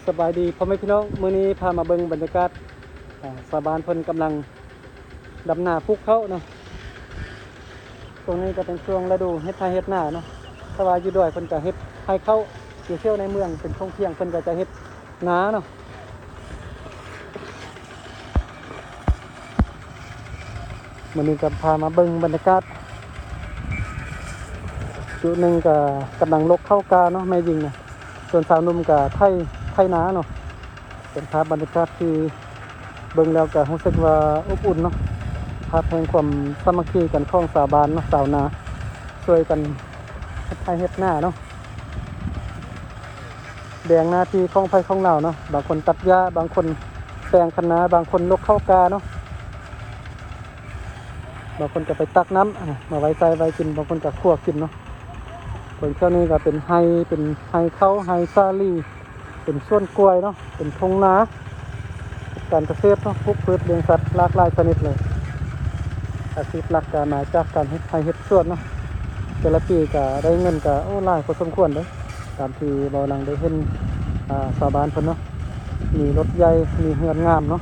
ສະບາຍດີພໍ່ແມ່ພີ່ນ້ອງ, ມື້ນີ້ພາມາເບິ່ງບັນຍາກາດ ອາ ຊາວບ້ານເພິ່ນກຳລັງດຳນາປູກເຂົ້າເນາະ. ຊ່ວງນີ້ກໍເປັນຊ່ວງລະດູເຮັດໄຮ່ເຮັດນາເນາະ, ແຕ່ວ່າຢູ່ດອຍເພິ່ນກໍເຮັດໄຮ່ເຂົ້າ, ຢູ່ແຖວໃນເມືອງເປັນທົ່ງທ່ຽງ ເພິ່ນກໍຈະເຮັດນາເນາະ. ມື້ນີ້ກໍພາມາເບິ່ງບັນຍາກາດ. ຈຸໜຶ່ງກໍກຳລັງລົກເຂົ້າກ້າເນາະ ແມ່ຍິງນະ, ສ່ວນສາວໜຸ່ມກໍໄຖ ໄຖນາເນາະ. ເປັນພາບບັນຍາກາດທີ່ເບິ່ງແລ້ວກໍຮູ້ສຶກວ່າອົບອຸ່ນເນາະ, ພາບແຫ່ງຄວາມສາມັກຄີກັນຂອງຊາວບ້ານເນາະ, ຊາວນາຊ່ວຍກັນເຮັດໄຮ່ເຮັດນາເນາະ. ແບ່ງໜ້າທີ່ຂອງໃຜຂອງລາວເນາະ, ບາງຄົນຕັດຫຍ້າ, ບາງຄົນແປງຄັນນາ, ບາງຄົນລົກເຂົ້າກ້າເນາະ, ບາງຄົນກໍໄປຕັກນ້ຳ ອາ ມາໄວ້ໃຊ້ໄວ້ກິນ, ບາງຄົນກໍຂົ້ວກິນເນາະ. ເບິ່ງແຖວນີ້ກໍເປັນໄຮ່ ເປັນໄຮ່ເຂົ້າ ໄຮ່ສາລີ, ເປັນສວນກ້ວຍເນາະ, ເປັນທົ່ງນາ ການກະເສດເນາະ, ປູກພືດລ້ຽງສັດຫຼາກຫຼາຍຊະນິດເລີຍ. ອາຊີບຫຼັກກໍມາຈາກການເຮັດໄຮ່ເຮັດສວນເນາະ, ແຕ່ລະປີກໍໄດ້ເງິນກໍ ໂອ້ ຫຼາຍພໍສົມຄວນເດ້. ຕາມທີ່ເບົາຫຼັງໄດ້ເຫັນ ອາ ຊາວບ້ານເພິ່ນເນາະ, ມີລົດໃຫຍ່ ມີເຮືອນງາມເນາະ,